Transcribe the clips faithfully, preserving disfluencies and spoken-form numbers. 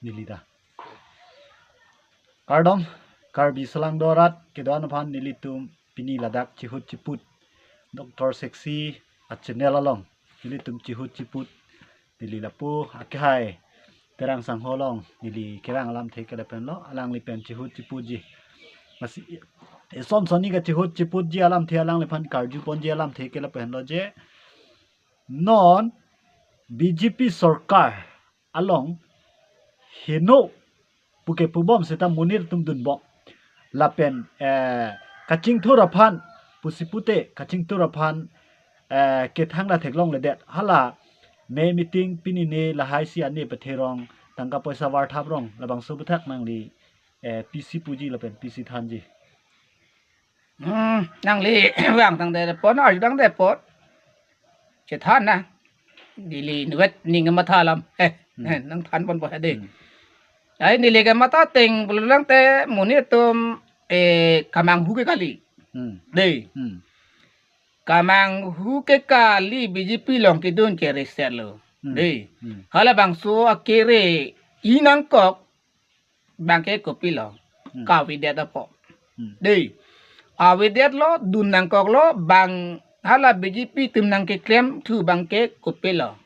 neli ta. Kardom, Karbi Salangdo arat kedo-an aphan nelitum pini ladak chihut chiput Doctor Sexy a-channel along nelitum chihut chiput, neli lapu akehai Terang Sangho along neli kevang alamthe ke lapenlo, alangli pen chihut chiputji. Masi eson sonni kachihut chiputji alamthe, alangliphan karjuponji alamthe ke lapenlo je, non B J P sorkar along heno puke pubom seta monit atum dunbom. Lapen, eh, kachingthur aphan pusi pute, kachingthur aphan, eh, kethang la theklongledet. Hala me meeting pini ne lahai si ane patherong, tangka poisa varthap rong, labangso aputhak nangli, eh, pisi puji lapen pisi thanji. Hmm, nangli vang tangte pon, arju tangte pon. Chethan na. Neli nuvet ning matha alam. Eh, Hmm. eh, nang thanponpo hedi. Hmm. Ai neli kematha ateng pulo tangte monit atum, eh, kamanghu ke kali. Hmm. Dei. Hmm. Kamanghu ke kali B J P along kedun ke reset lo. Hmm. Dei. Hmm. Halabangso akere-i nangkok abangke kopilo. Hmm. Kavedet apot. Hmm. Dei. Avedetlo, dun nangkoklo, bang hala B J P atum nangkeklemthu abangke kopilo.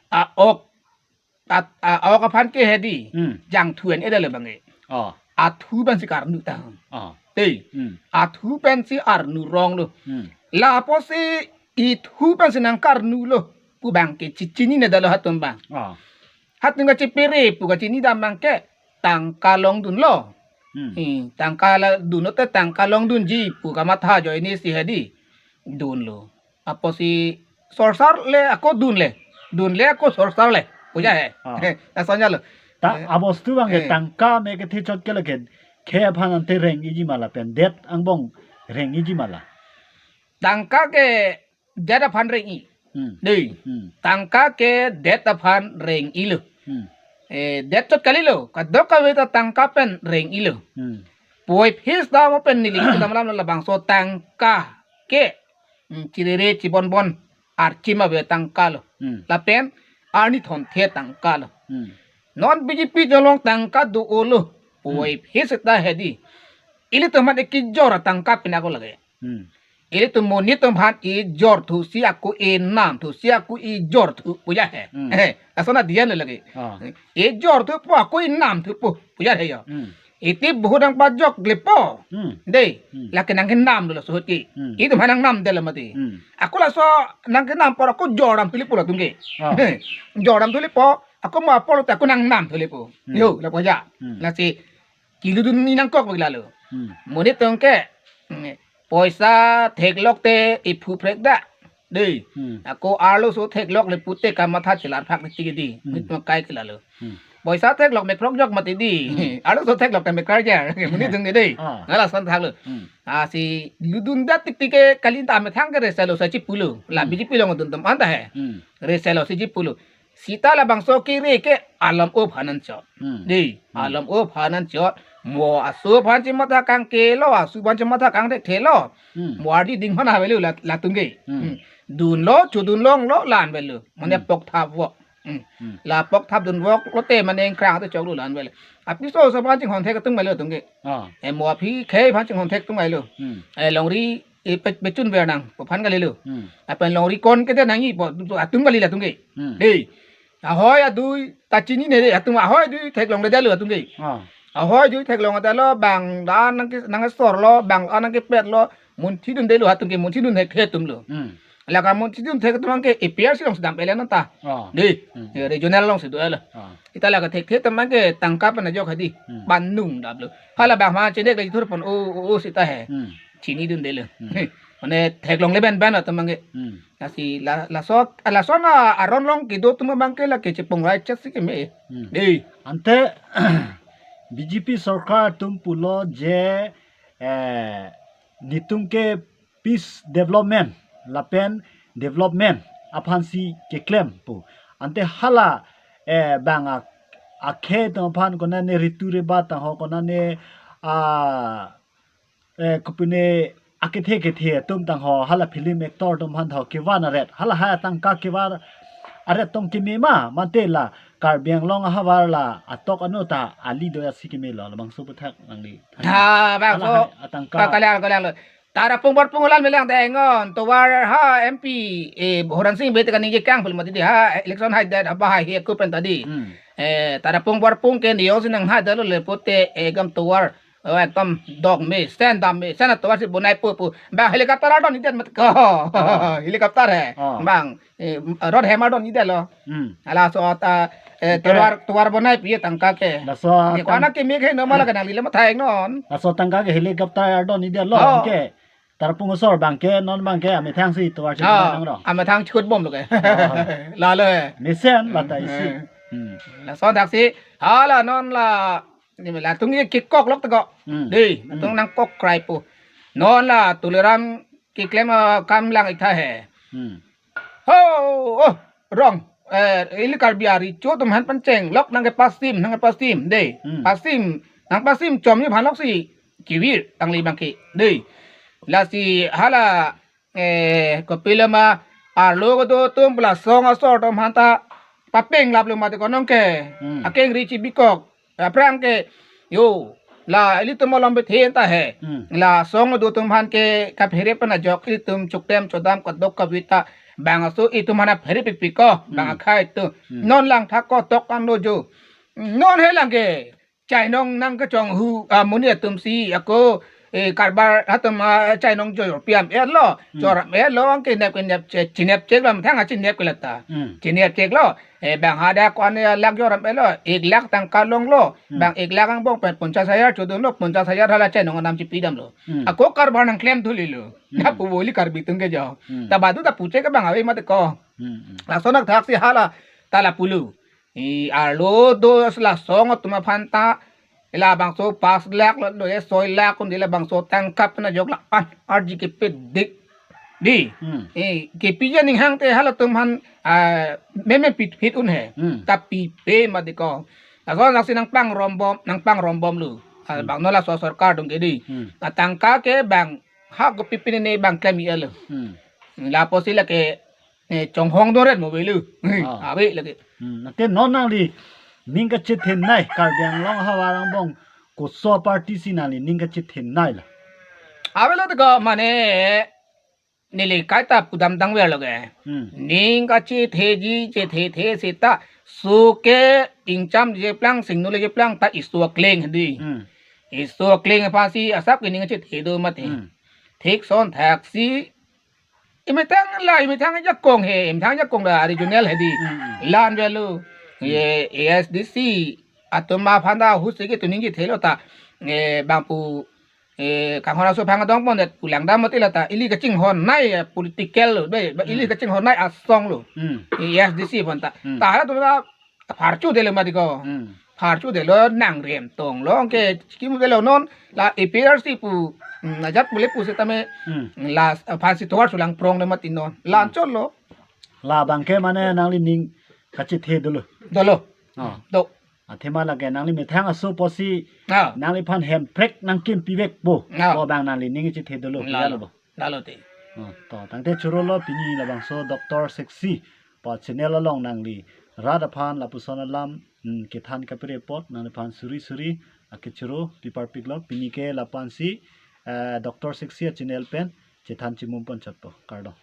A-ok, a-, a-ok aphan ke hedi. Hmm. Jangthu en-edetlo abangke. Oh. Athu pensi karnu ta. Oh. Dei. Hmm. Athu pensi arnu ronglo. Hmm. Lapusi ithu pensi nangkarnulo pu abangke chechinine detlo hatum abang. Oh. Hatum kachepere pu kachinidam abangke tangka longdunlo. Hmm. Hmm, tangka la dunlo te tangka longdunji pu kamatha ajoine si hedi dunlo. Apotsi sorsar le ako dunle. Dunle ako sorsar le. Puja he. Ah. Lason jalo. Ta Eh. abostu abangke Eh. tangka me kethe chot ke lake khei aphan ante reng-iji ma lapen det angbong reng-iji ma la? Tangka ke det aphan reng-i. Hmm. Dei. Hmm. Tangka ke det aphan reng-ilo. Hmm. Eh, det chot kalilo. Kadokave ta tangka pen reng-ilo. Hmm. Puvoiphit ta mo pen neli kedam alam labangso tangka ke, hmm, chirere chibonbon archim ave tangkalo. Hmm. Lapen arni thonthe tangkalo. Hmm. Non B J P along tangka do-olo. Hmm. Puvoiphit seta hedi. Ilitum aphan ekejor tangka pina ko lake. Hmm. Ilitum monit atum aphan ejor thusi ako enamthusi ako ejor thu puja he. Hmm. Eh, lason adian lake. Ah. Ejor thupo ako enamthupo puja he yo. Hmm. Iti bahut nangpajoklepo. Hmm. Dei. Hmm. Lake nangkenamlo laso ahut ke. Hmm. Itum aphan nangnamdetlo mati. Hmm. Ako laso nangkenam apor ako jordamthulepo latum ke. Ah. Jordamthulepo. Ako mo apor ta ako nangnamthulepo. Hmm. Yo, lapu aja. Hmm. Lasi keludunji nangkok bagi lalo. Hmm. Monit atum ke, hmm, poisa theklok te iphu prekdak. Dei. Hmm. Ako arloso theklokle pute kamatha chelar phak niti ke dei. Hmm. Monit atum kai ke lalo. Hmm. Poisa theklok mekprokjok mati dei. Hmm. Arloso theklok te mekkarjar. Monit atum ke dei. Ah. Nang lason thaklo. Hmm. Ah, si ludundet tiktik ke kali ta methang ke reset lo si chipulo. La Hmm. B J P along dun atum anta he. Hmm. Reset lo si chipulo. Seta labangso kere ke alam-o aphan anchot. Hmm. Dei, Hmm. alam-o aphan anchot. Mo aso aphan chematha kangkelo, aso aphan chematha kangthekthelo. Hmm. Mo ardi ding aphan avelo la, latum ke. Hmm. Hmm. Dunlo, chodun longlo, la-an avelo. Mane Hmm. pokthap vok. Hmm. Hmm. La pokthap dun voklo te mane ingkrang te choklo, la-an avelo. Apiso aso aphan chinghon thek atum avelo latum ke. Ah. Eh, mo aphi khei aphan chinghon thek atum avelo. Hmm. Eh, longri, eh, pe-, pechun ver nang, pu aphan kalilo. Hmm. Lapen longri kon kedet nangjipo, atum kali latum ke. Hmm. Dei. Ahoi adui ta chinine dei, atum ahoi adui theklongledetlo atum ke. Ah. Ahoi adui theklongledetlo, bang la-an nangke, nangsorlo, bang la-an nangkepetlo, munthidundetlo atum ke, munthidun thek, thek atumlo. Hmm. Lake munthidun thek atum abangke A P R C alongsi dam-ele nang ta. Ah. Dei. Hmm. Eh, regional alongsi do-elo. Ah. Seta lake thekthe atum abangke tangka pen ajok hedi. Hmm. Panung daplo. Halabang ma chenek le thurpon o, o, o seta he. Hmm. Chinidundetlo. Hmm. Mane theklongle ben ben atum abangke. Hmm. Lasi la, laso, lason aron along kedo atum abangke lake chepongrai chet si keme. Hmm. Dei. Ante B J P sorkar atum pulo je, eh, netum ke peace development lapen development aphansi keklem pu. Ante hala, eh, bang a, akhei atum aphan konane Ritu Rebhat tangho konane, ah, eh, kopine akethe kethe atum tangho hala film actor atum aphan tho kevan aret. Hala ha tangka kevan aret tong keme ma, mate la Karbi Anglong ahavar la atok ano ta ali do-an si kemelo, labangso aputhak nangli than. Ha, bang, hala so, hai atangka. Ka-, kalang, kalang lo. Tarapung Barpung alam melang dengon, tovar ha M P, eh, Horen Sing Bey ta kaningje kang pul mati di ha, election hai det, ha bahai he ku pen ta di. Hmm. Eh, Tarapung Barpung ke niyo si nanghai detlo le pute, eh, gam tovar, oh, ekdom dok me, sen dam me, sen tovar si bonai pu pu. Bang helicopter ardon-idet mat ko. Oh. Helicopter he. Oh. Bang, eh, rod hem ardon-idet lo. Hmm. Halaso ta, eh, oke. Tovar, tovar bonai pi tangka ke. Laso ye tang- ko-an akeme ke no mala ke nangli le mathai non. Laso tangka ke helicopter ardon-idet lo, oh, ke. Tarapung asor bang ke, non bang ke, amethang si tovar si, oh, nang rong. Amethang chikut bom lo ke. Oh. Lalo he. Mesen, lata isi. Eh. Hmm. Laso dak si, hala non la, ni latum ke kekok lok teko. Hmm. Dei, hmm, latum nangkok krai po. Non la Tuliram keklem, ah, kam lang-ik tha he. Hmm. Ho, oh, rong. Eh, ili Karbi ari cho atum aphan pen chenglok nangkepasim, nangkepasim, dei. Hmm. Pasim, nangpasim chom ni aphan lok si kevir tangli bang ke, dei. Lasi hala, eh, kopilo ma arlo kedo atum pu la song asor atum aphan ta papenglap lo mati konong ke. Hmm. Akengri chibikok. Aphrang ke, yo, la ilitum malom bethen ta he. Hmm. La song do atum aphan ke kaphere pen ajok ilitum chuktem chodam kadok kavit ta bangso itum aphan aphere pikpik ko, bang, hmm, akhai tu. Hmm. Non lang thak ko tok an lo jo. Non he lang ke chainong nangkechonghu, ah, amonit atum si ako, eh, karbar atum, ah, chainong jo piam-et lo, hmm, joram-et lo, anke nep ke nep che, chinep chek lo, methang a chinep ke lata. Hmm. Chinep chek lo, eh, bang hadak ko-an, eh, lak joram-et lo, ek lak tangka longlo, hmm, bang ek lak angbong pen ponchas hajar chodun lo, ponchas hajar hala chainong anam chipi damlo. Hmm. Ako karbar nangklem thuli lo. Hmm. Lapu boli Karbi atum ke jo. Hmm. Ta badu ta puche ke bang ave mati ko. Hmm, hmm. Laso nangthak si hala ta lapu lo. I arlo do la song atum aphan ta, labangso pas lak lo, do ye soi lak un di labangso tangka pen ajok la an arji kepedik. Dei. Hmm. Eh, kepi ja ning hang te halatum aphan, ah, meme pit pit un he. Hmm. Ta pipe mati ko. Laso laksi nangpangrombom, nangpangrombom lo. Ah, hmm, bang no laso sorkar atum ke dei. Hmm. Atangka ke bang ha kopi pine ne bang klem-i lo. Hmm. Lapusi lake, eh, chonghong doret mo velu. Ah. Ave lake. Hmm, mate non nangli ning kachethenei, Karbi Anglong ahavar angbong koso party si nangli ning kachethenei la? Ave lo teko mane neli kaita pudam dangver lo ke. Hmm. Ning kachetheji chethethe seta so ke ingchamji aplang singnoleji aplang ta iso akleng dei. Hmm. Iso akleng aphansi asap ke ning kachethe do mati. Hmm. Thik ason thaksi imethang la, imethang ajakong he, imethang ajakong la regional he dei. Hmm, hmm. La-an velo. Hmm. Ye A S D C atum aphan ta husi ke tuning kethelo ta, eh, bang pu, eh, kanghon aso phang adong pondet pu langdam mati lata ili kachinghonnei, eh, political lo, be, be, ili, hmm, kachinghonnei asong lo. Hmm. A S D C aphan ta. Hmm. Ta halatum ta pharchu detlo mati ko. Hmm. Pharchu detlo nangrem tonglo, anke chikim detlo non la A P R C pu, hmm, ajat pule pu setame, hmm, la aphansi tovar sulang prong le mati non. La, hmm, anchot lo. Labang ke mane nangli ning kachethe dolo. Dolo. Oh. Do. Athema lake nangli methang aso pusi, ah, nangliphan hemprek nangkim pivekpo. Ah. Ko bang nangli ning chethe dolo. Lalo. Lalo bo. Lalo te. Oh, to, tangte choro lo pini labangso Doctor Sexy pu channel along nangli rat aphan lapuson alam, hmm, kethan kapire apot nangliphan suri suri akechoro piparpik lo. Pini ke lapu-ansi, eh, Doctor Sexy a channel pen chethan chimum ponchotpo. Kardom.